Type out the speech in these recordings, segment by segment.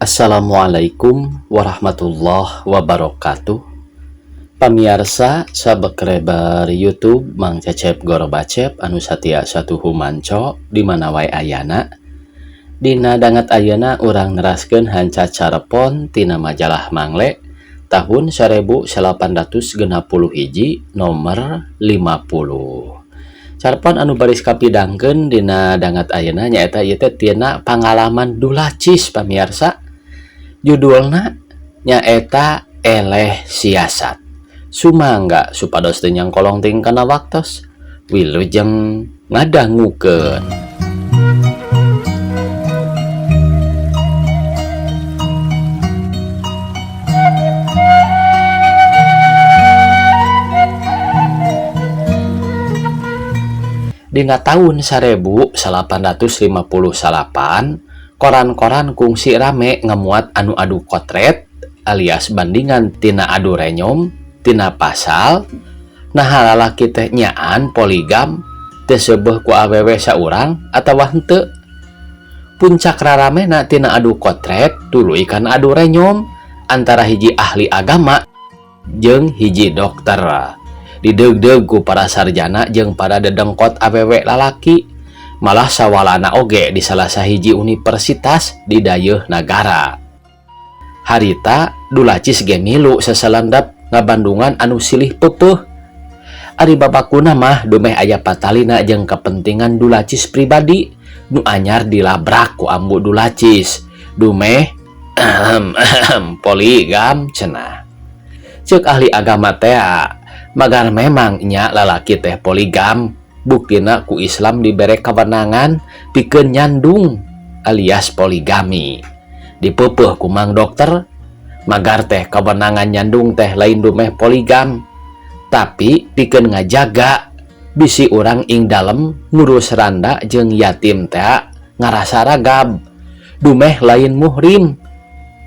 Assalamualaikum warahmatullahi wabarakatuh. Pamiarsa subscriber YouTube Mang Cecep Gorobacep anu satia satuhu manco di mana wae ayana. Dina danget ayeuna urang neraskeun hanca carepon tina majalah Mangle tahun 1861 nomor 50. Carepon anu baris kapidangkeun dina danget ayeuna nyaeta ieu teh tina pangalaman Dulacis pamiarsa. Judulna nyaeta eleh siasat. Sumangga supados teu nyangkolong ting kana waktos. Wilujeng ngadangukeun. Dina tahun 1859 koran-koran kungsi rame ngemuat anu adu kotret alias bandingan tina adu renyom tina pasal nah lalaki teh nyaan poligam teu seubeuh ku awewe saurang atawa henteu. Puncak raramena tina adu kotret tuluy kana adu renyom antara hiji ahli agama jeung hiji dokter. Dideugdeug ku para sarjana jeung para dedengkot awewe lalaki. Malah sawalana oge di salah sahiji universitas di dayeuh nagara. Harita Dulacis ge milu sasalendep ngabandungan anu silih peupeih. Ari babakuna mah dumeh aya patalina jeung kepentingan Dulacis pribadi nu anyar dilabrak ku ambu Dulacis. Dumeh poligam cenah. Ceuk ahli agama tea, magar memang nya lalaki teh poligam. Buktina ku Islam dibere kawenangan pikeun nyandung alias poligami. Dipeupeih ku mang dokter, magar teh kawenangan nyandung teh lain dumeh poligam, tapi pikeun ngajaga bisi urang ing dalem ngurus randa jeung yatim teh ngarasa ragab, dumeh lain muhrim.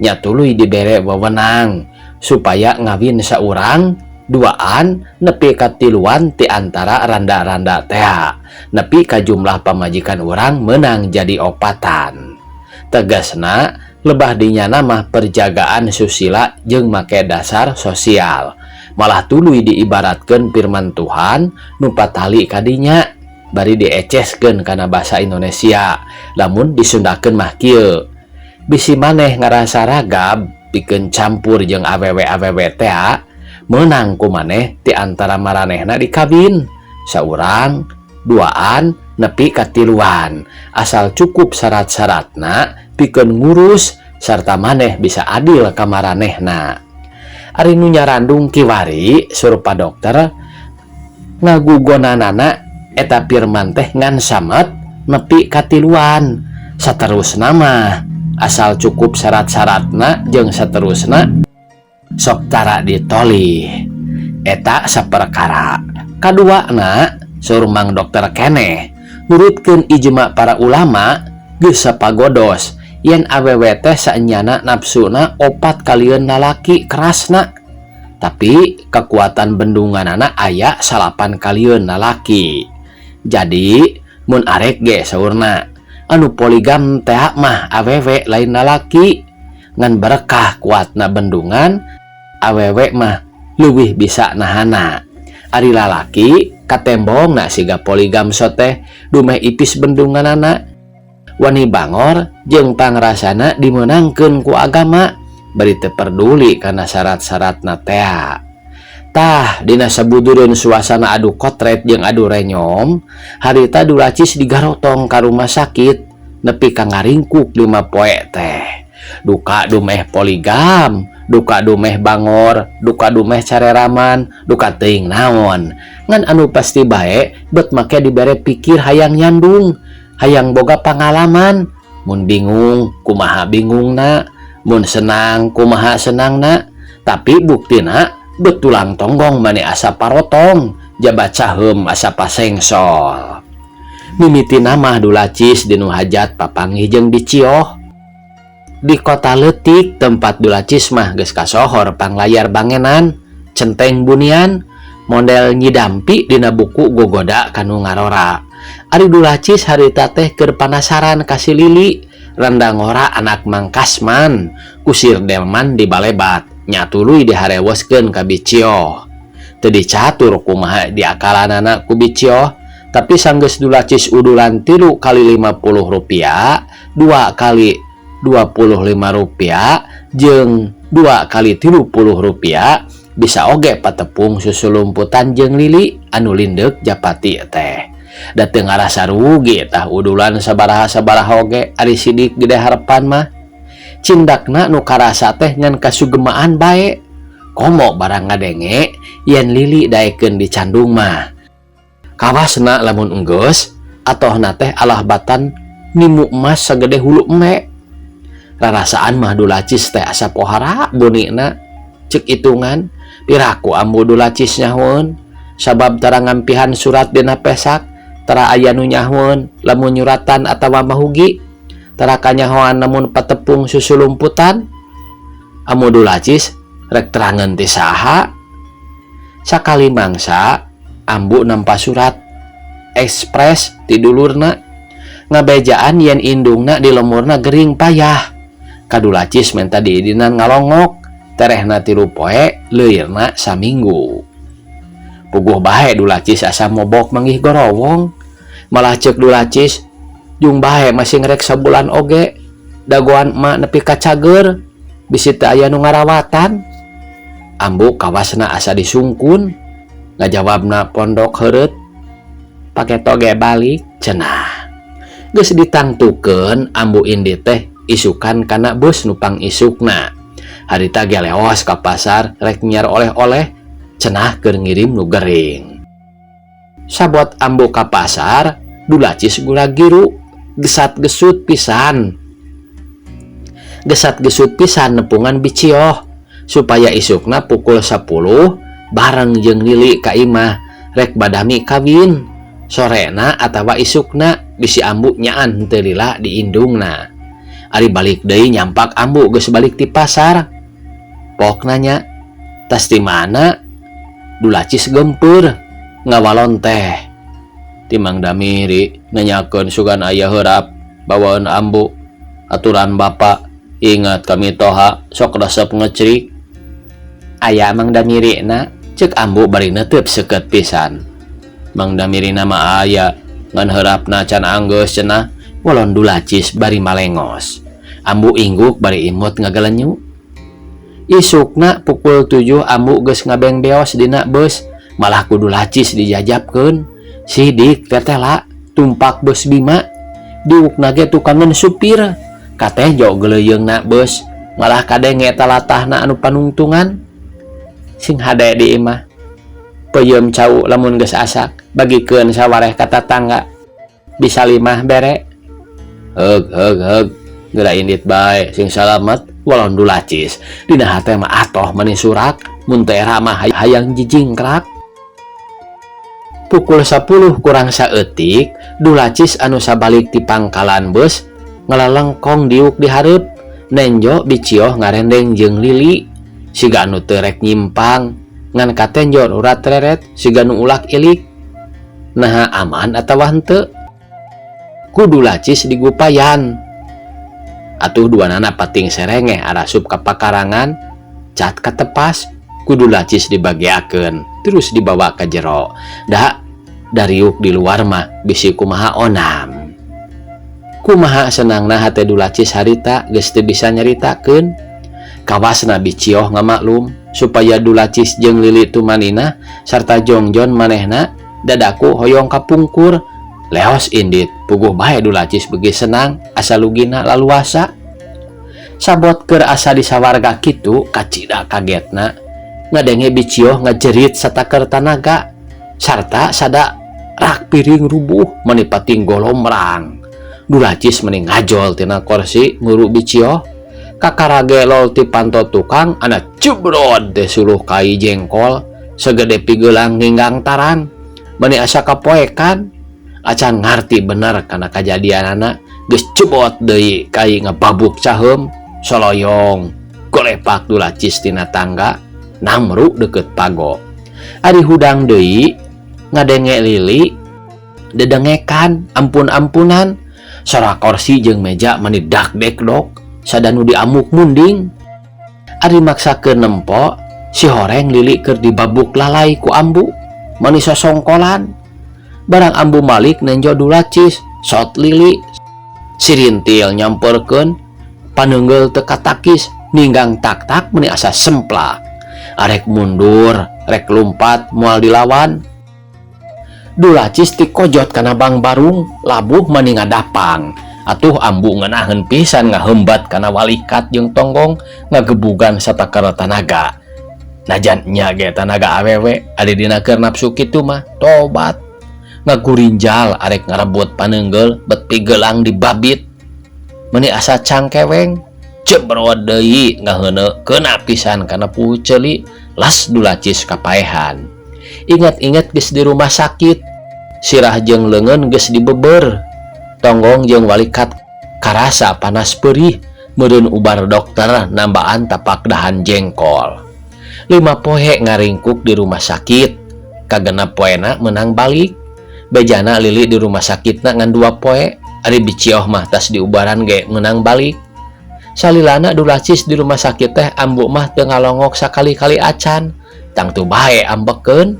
Nya tuluy dibere wewenang supaya ngawin saurang duaan nepi ka tiluan ti antara randa-randa tea, nepi ka jumlah pamajikan urang menang jadi opatan. Tegasna lebah dinyana mah perjagaan susila jeung make dasar sosial. Malah tuluy diibaratkeun firman Tuhan nu patali kadinya bari dieceskeun kana basa Indonesia. Lamun disundakeun mah kieu, bisi maneh ngarasa ragab pikeun campur jeung awewe-awewe tea, menang ku maneh ti antara maranehna dikawin saurang, duaan, nepi ka tiluan, asal cukup syarat-syaratna pikeun ngurus sarta maneh bisa adil ka maranehna. Ari nu nyarandung kiwari surupa dokter ngagugonanana eta firman teh ngan samet nepi ka tiluan, saterusna mah asal cukup syarat-syaratna jeung saterusna sok tara ditolih. Eta saperkara. Kaduana surmang dokter keneh nurutkeun ijma para ulama geus sapagodos yen awewe teh saenyana nafsuna opat kalieun lalaki kerasna, tapi kekuatan bendunganana aya 9 kalieun lalaki. Jadi mun arek ge saurna anu poligam teh mah awewe lain lalaki, ngan berkah kuatna bendungan awewe mah leuwih bisa nahana. Ari lalaki katembongna siga poligam soteh dumeh ipis bendunganana, wani bangor jeung pangrasana dimeunangkeun ku agama bari teu peduli kana syarat-syaratna tea. Tah dina sabudureun suasana adu kotret jeung adu renyom, harita Dulacis digarotong ka rumah sakit nepi ka ngaringkuk 5 poe teh. Duka dumeh poligam, duka dumeh bangor, duka dumeh careraman, duka teuing naon. Ngan anu pasti bae bet make dibere pikir hayang nyandung, hayang boga pangalaman. Mun bingung kumaha bingungna, mun senang kumaha senangna, tapi buktina bet tulang tonggong mane asa parotong, jabat caheum asa pasengsol. Mimiti mah Dulacis dinu hajat papanggih jeung dicioh. Di kota leutik tempat Dulacis mah geus kasohor panglayar bangenan, centeng bunian, model nyidampi dina buku gogoda kanu ngarora. Ari Dulacis harita teh keur panasaran ka si Lili Randa ngora anak Mang Kasman kusir delman di balebat nya tuluy diharewoskeun ka Bicioh. Teu dicatur kumaha diakalanana ku Bicioh, tapi sanggeus Dulacis udulan 3 kali 50 rupiah, 2 kali 25 rupiah, jeung 2 kali 30 rupiah bisa oge patepung susulumputan jeung Lili anu lindeuk japati teh. Da teu ngarasa rugi tah udulan sabaraha-sabaraha oge ari sidik gede harepan mah. Cindakna nu karasa teh ngan kasugemaan bae. Komo barang ngadenge yen Lili daekeun dicandung mah. Kawasna lamun enggeus atohna teh alah batan nimu emas sagede hulu eme. Rarasaan mah Dulacis teh asa pohara bunina cek hitungan piraku ambu Dulacis nyahoeun sabab tara ngampihan surat dina pesak tara aya nu nyahoeun lamun nyuratan atawa mahugi tara kanyahoan lamun patepung susulumputan. Amu Dulacis rek terangeun ti saha. Sakali mangsa ambu nampa surat ekspres ti dulurna ngabejaan yen indungna di lemurna gering payah. Ka Dulacis menta diidinan ngalongok terehna 3 poe leuirna saminggu. Puguh bae Dulacis asa mobok manggih gorowong. Malah ceuk Dulacis jung bae masih ngerek sabulan oge dagoan emak nepi ka cager bisi teu aya nu ngarawatan. Ambu kawasna asa disungkun ngajawabna pondok heureut pake toge balik cenah. Geus ditangtukeun ambu indi teh isukan kana bus nupang isukna. Harita ge leos ka pasar rek nyiar oleh-oleh cenah keur ngirim nu gering. Sabot ambu ka pasar Dulacis gura-giru gesat-gesut pisan. Gesat-gesut pisan nepungan Bicioh supaya isukna pukul 10 bareng jeung Lili ka imah rek badami kawin. Sorena atawa isukna bisi ambu nyaan teu lila diindungna. Ari balik deui nyampak ambu geus balik ti pasar. Pok nanya, tas di mana? Dulacis gempur ngawalon teh. Ti Mang Damiri nanyakeun sugan aya heurap bawaeun ambu. Aturan bapak ingat kami toha sok resep ngecrik. Aya Mang Damiri na ceuk ambu bari neuteub seukeut pisan. Mang Damiri na mah aya ngan heurapna can anggeus cenah walon Dulacis bari malengos. Ambu ingguk bari imut ngagelenyu. Isukna pukul 7 ambu geus ngabeng beos dina beus malah ku Dulacis dijajabkeun. Sidik tetela tumpak beus Bima diukna ge tukangan supir katejo geleuyeungna beus malah kadenge talatahna anu panungtungan. Sing hade di imah peuyeum cau lamun geus asak bagikeun sawareh ka tatangga bisa limah bere. Heug heug heug geura indit bae sing salamet walon Dulacis. Dina hate mah atoh mani surak mun teu era mah hayang jijingkrak. Pukul 10 kurang saeutik Dulacis anu sabalik ti pangkalan beus ngalelengkong diuk di hareup nenjo Bicioh ngarendeng jeung Lili siga anu teu rek nyimpang ngan katenjo urat reret siga nu ulak ilik. Naha aman atawa henteu ku Dulacis digupayan. Atuh duanana pating serengeh arasup ka pakarangan cat katepas ku Dulacis dibageakeun terus dibawa ka jero. Da dariuk di luar mah bisi kumaha onam. Kumaha senangna hate Dulacis harita geus teu bisa nyaritakeun. Kawasna Bicioh ngamaklum supaya Dulacis jeung Lili tumanina sarta Jongjon manehna dadaku hoyong kapungkur. Leos indit puguh bae Dulacis beuki senang asa lugina laluasa. Sabot keur asa disawarga kitu kacida kagetna ngadenge Bicioh ngajerit sataker tanaga sarta sada rak piring rubuh meni pating golomrang. Dulacis meni ngajol tina korsi nguru Bicioh. Kakarage lol ti panto tukang ana cebrod teh suluh kai jengkol segede pigelang ninggang tarang meni asa kapoekan. Acan ngarti bener kana kajadianana geus cebot deui kai ngebabuk caheum soloyong golepak Dulacis tina tangga namru deket pago. Ari hudang deui ngadenge Lili dedengekan ampun-ampunan Sora korsi jeung meja mani dak dek dok sada nu diamuk munding. Ari maksakeun nempo si horeng Lili keur dibabuk lalai ku ambu mani sosongkolan. Barang ambu malik nenjo Dulacis sot Lili sirintil nyamperkeun paneunggeul teu katakis ninggang tak-tak meni asa semplak. Arek mundur rek lumpat moal dilawan. Dulacis tikojot kana bangbarung labuh mani ngadapang. Atuh ambu ngeunaheun pisan ngahembat kana walikat jeung tonggong ngagebugan satakara tanaga. Najan nya ge tanaga awewe ari dina keur nafsu kitu mah tobat. Ngagurinjal arek ngarebut paneunggeul bet pigelang dibabit. Meni asa cangkeweng jebrot deui ngaheuneu keuna pisan kana puhu ceuli las Dulacis kapaehan. Ingat-ingat geus di rumah sakit, sirah jeung leungeun geus dibeber, tonggong jeung walikat karasa panas perih, meureun ubar dokter nambaan tapak dahan jengkol. 5 poe ngaringkuk di rumah sakit, kagenep poena menang balik. Bejana Lili di rumah sakitna ngan 2 poe, ari bicioh mah tas diubaran ge menang balik. Salilana Dulacis di rumah sakit teh ambu mah teu ngalongok sakali-kali acan, tangtu bae ambekeun.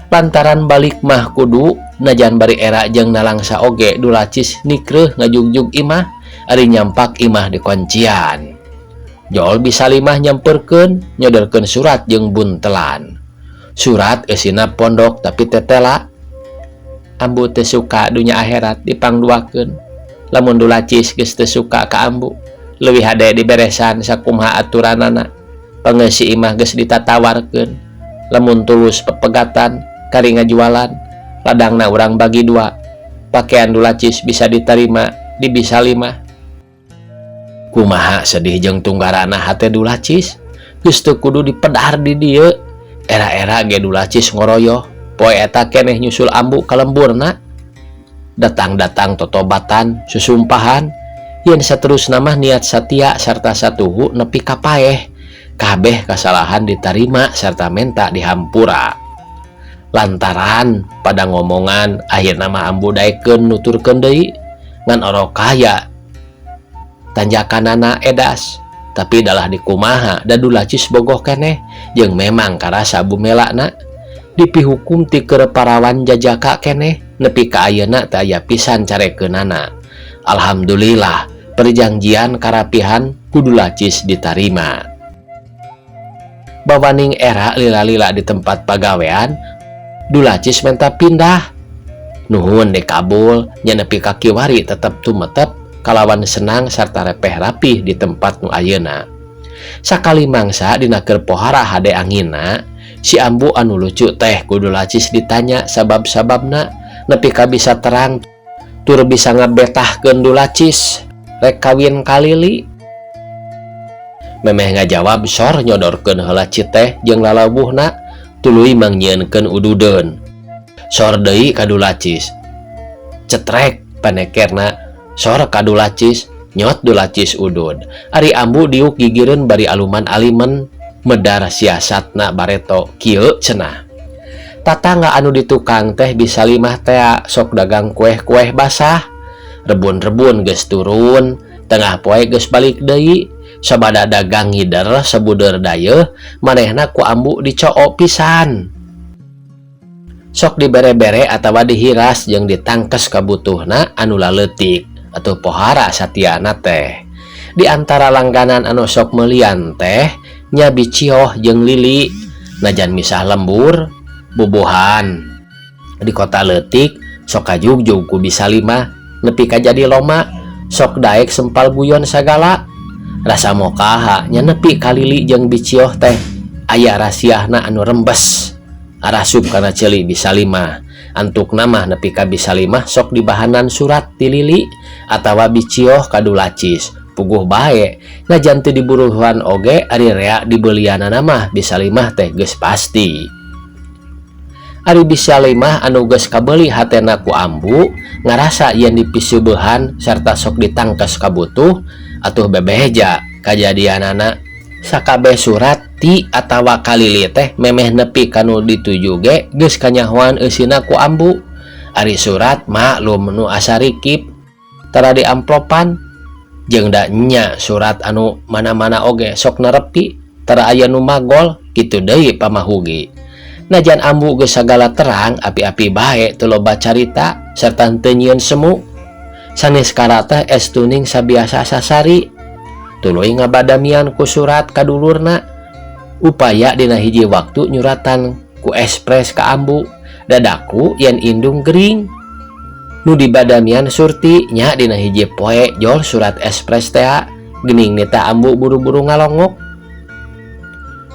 Lantaran balik mah kudu najan bari era jeung nalangsa oge Dulacis nikreuh ngajugjug imah, ari nyampak imah dikuncian. Jol bisa limah nyamperkeun nyodorkeun surat jeung buntelan. Surat eusina pondok tapi tetela. Ambu teu suka dunya akhirat dipangduakeun. Lamun Dulacis geus teu suka ka ambu, leuwih hade diberesan sakumaha aturanana. Pangeusi imah geus ditatawarkeun. Lamun tulus pepegatan kari ngajualan, ladangna urang bagi 2. Pakaian Dulacis bisa diterima di bisa 5. Kumaha sedih jeung tunggarana hate Dulacis, geus teu kudu dipedar di dieu. Era-era ge Dulacis ngoroyoh, poe eta keneh nyusul ambu ka lemburna. Datang-datang totobatan susumpahan yen saterusna mah niat satia sarta satuhu nepi ka paeh. Kabeh kasalahan ditarima sarta menta dihampura. Lantaran pada ngomongan akhirna mah ambu daekeun nuturkeun deui ngan orok kaya tanjakanana edas. Tapi dalah dikumaha da Dulacis bogoh keneh jeung memang karasa bumelana dipihukum ti keur parawan jajaka keneh nepi ka ayeuna teu aya pisan carekeunana. Alhamdulillah perjanjian karapihan ku Dulacis ditarima. Bawaning era lila-lila di tempat pagawean Dulacis menta pindah. Nuhun dikabul nya nepi ka kiwari tetep tumetep kalawan senang sarta repeh rapih di tempat nu ayeuna. Sakali mangsa dina keur pohara hade anginna, si ambu anu lucu teh ku Dulacis ditanya sabab-sababna nepi ka bisa terang tur bisa ngabetahkeun Dulacis rek kawin ka Lili. Memeh ngajawab sor nyodorkeun heula citeh jeung lalawuhna tuluy mangnyieunkeun ududeun. Sor deui ka Dulacis. Cetrek panekerna sor ka Dulacis nyot Dulacis udud. Ari ambu diuk gigireun bari aluman alimen medar siasatna bareto kieu cenah. Tatangga anu di tukang teh bisa limah tea sok dagang kueh-kueh basah. Rebun-rebun geus turun, tengah poe geus balik deui. Sabada dagang ngider sabudeur dayeuh manehna ku ambu dicoo pisan. Sok dibere-bere atawa dihiras jeung ditangkes kabutuhna anu laleutik atuh pohara satiana teh. Di antara langganan anu sok meulian teh nya Bicioh jeung Lili najan misah lembur bubuhan di kota leutik sok kajugjug ku bisa limah nepi ka jadi loma sok daek sempal guyon sagala. Rasa mokaha nya nepi ka Lili jeung Bicioh teh aya rasiahna anu rembes arasup kana ceuli bisa limah. Antukna mah nepi ka bisa limah sok dibahanan surat ti Lili atawa Bicioh ka Dulacis. Puguh bae najan teu diburuhan oge ari rea dibeulianana mah bisa limah teh geus pasti. Ari bisa limah anu geus kabeuli hatena ku ambu ngarasa yen dipiseubehan sarta sok ditangkes kabutuh atuh bebeja kajadianana. Sakabeh surat ti atawa ka Lili teh memeh nepi kanu dituju ge geus kanyahoan eusina ku ambu. Ari surat maklum nu asa rikip. Tara diamplopan jeung da nya surat anu mana-mana oge sok nerepi, tara aya nu magol kitu deui pamahugi. Najan ambu geus sagala terang, api-api bae teu loba carita serta henteu nyieun semu. Sanes kara teh estuning sabiasa sasari. Tuluy ngabadamian ku surat ka dulurna. Upaya dina hiji waktu nyuratan ku espres ka ambu. Dadaku yen indung gering. Nu dibadamian Surti nya dina hiji poe jol surat espres tea geuning nita ambu buru-buru ngalongok.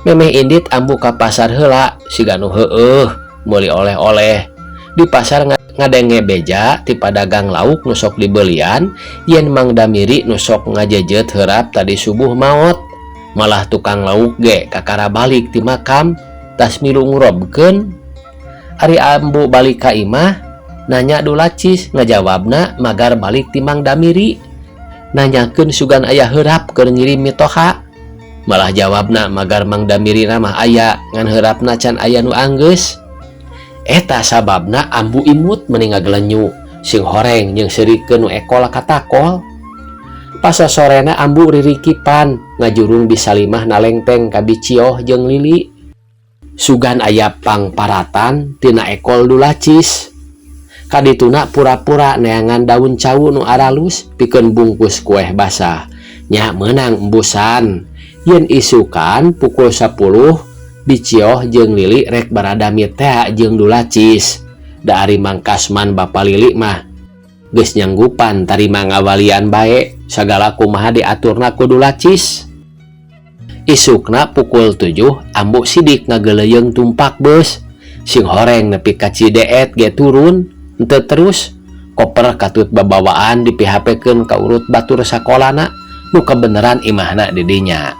Memeh indit ambu ka pasar heula siga nu heueuh meuli oleh-oleh. Di pasar ngadenge beja ti padagang lauk nu sok dibelian yen Mang Damiri nu sok ngajejet heurap tadi subuh maot. Malah tukang lauk ge kakara balik ti makam tas milu ngurobkeun. Ari ambu balik ka imah nanya Dulacis ngajawabna magar balik ti Mang Damiri. Nanyakeun sugan aya heurap keur ngirim mitoha. Malah jawabna magar Mang Damiri mah aya ngan heurapna can aya nu anggeus. Eta sababna ambu imut meni ngagelenyu sing horeng jeung seurikeun nu ekol katakol. Pasosorena ambu ririkipan ngajurung bisalimah nalengteng ka Bicioh jeung Lili. Sugan aya pangparatan tina ekol Dulacis. Kadituna pura-pura neangan daun cau nu aralus pikeun bungkus kueh basah. Nya meunang embusan. Yen isukan pukul 10 Bicioh jeung Lili rek baradami tea jeung Dulacis. Da ari Mang Kasman bapa Lili mah geus nyanggupan tarima ngawalian bae sagala kumaha diaturna ku Dulacis. Isukna pukul 7 ambu sidik ngageleuyeung tumpak beus. Sing horeng nepi ka Cideet ge turun henteu terus. Koper katut babawaan dipihapekeun ka urut batur sakolana nu kabeneran imahna di dinya.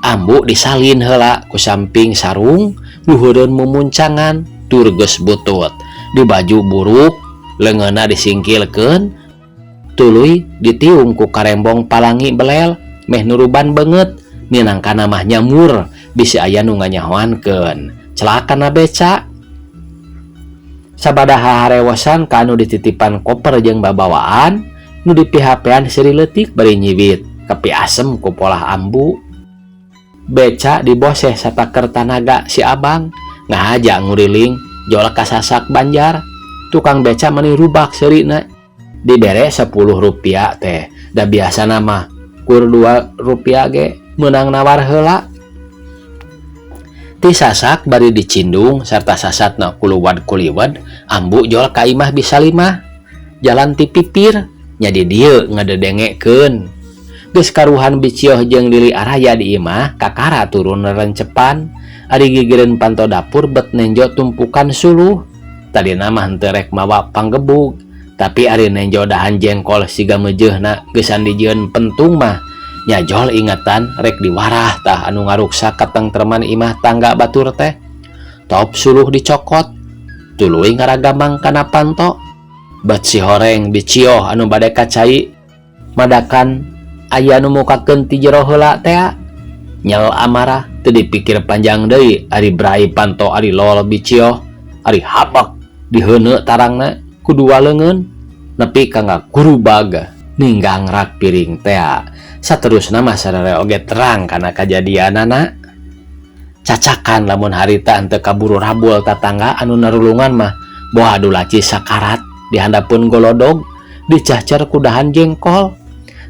Ambu disalin heula ku samping sarung luhureun mumuncangan tur geus butut. Di baju buruk leungeunna disingkilkeun tuluy ditiung ku karembong palangi belel meh nuruban beungeut minangkana mah nyamur bisi aya nu nganyahoankeun. Celakana beca. Sabadaha harewosan ka anu dititipan koper jeung babawaan nu dipihapean seuri leutik bari nyiwit kapiasem ku polah ambu. Beca diboseh sataker tanaga si abang ngahaja nguriling jol kasasak Banjar. Tukang beca meni rubak seurina dibere 10 rupiah teh da biasana mah kur 2 rupiah ge meunang nawar heula. Ti sasak bari dicindung sarta sasatna kuluwad kuliwad ambu jol ka imah bisalimah jalan ti pipir nya di dieu ngadedengekeun. Geus karuhan Bicioh jeung Lili araya di imah kakara turun rencepan ari gigireun panto dapur bet nenjo tumpukan suluh. Tadina mah henteu rek mawa panggebug tapi ari nenjo dahan jengkol siga meujeuhna geusan dijieun pentung mah nyajol ingatan rek diwarah tah anu ngaruksak katengtreman imah tangga batur teh. Top suluh dicokot tuluy ngaragamang kana panto bet si horeng Bicioh anu bade ka cai madakan aya nu mukakeun ti jero heula tea. Nyel amarah teu dipikir panjang deui ari brai panto ari lol Bicioh ari habak diheuneu tarangna ku dua leungeun nepi ka ngagurubag ninggang rak piring tea. Saterusna mah sarere oge terang kana kajadianana. Cacakan lamun harita henteu kaburu rabul tatangga anu narulungan mah boha Dulacis sakarat di handapeun golodog dicahcer ku dahan jengkol.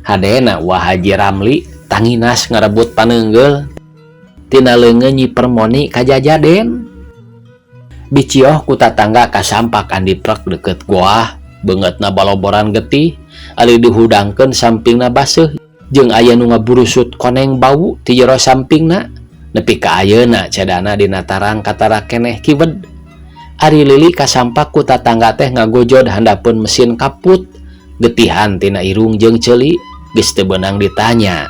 Hadena Wa Haji Ramli tanginas ngarebut paneunggeul tina leungeun Nyi Permoni kajajaden. Bicioh ku tatangga kasampak andiprek deukeut goah beungeutna baloboran getih ari dihudangkeun sampingna baseuh jeung aya nu ngaburusut koneng bau ti jero sampingna nepi ka ayeuna cedana dina tarang katara keneh kiwed. Ari Lili kasampak ku tatangga teh ngagojod handapeun mesin kaput getihan tina irung jeung ceuli geus teu beunang ditanya.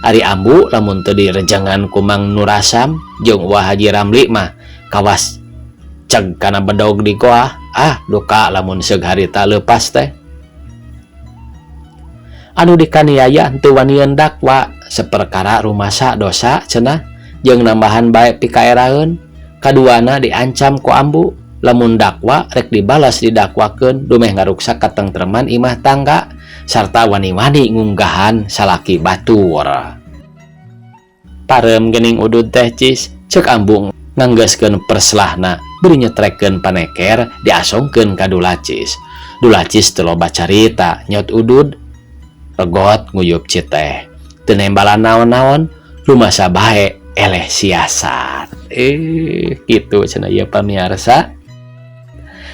Ari ambu lamun teu direjengan ku Mang Nurasam jeung Wa Haji Ramli mah kawas ceg kana bedog di goah. Ah duka lamun seug harita leupas teh. Anu dikaniaya henteu wanian dakwa seperkara rumasa dosa cenah jeung nambahan bae pikaeraeun. Kaduana diancam ku ambu lamun dakwa rek dibalas didakwakeun dumeh ngaruksak katengtreman imah tangga. Sarta wani-wani ngunggahan salaki batur. "Pareum geuning udud teh, Cis," cek ambu nganggeuskeun perselahna bari nyetrekeun paneker diasongkeun ka Dulacis. Dulacis teu loba carita, nyot udud, regot nguyup citeh. Teu nembalan naon-naon, rumasa bae eleh siasat. Eh, kitu cenah ieu, pamiarsa.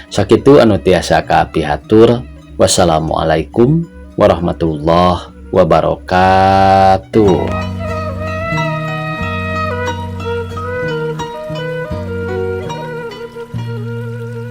Sakitu anu tiasa kapihatur. Wassalamualaikum warahmatullahi wabarakatuh.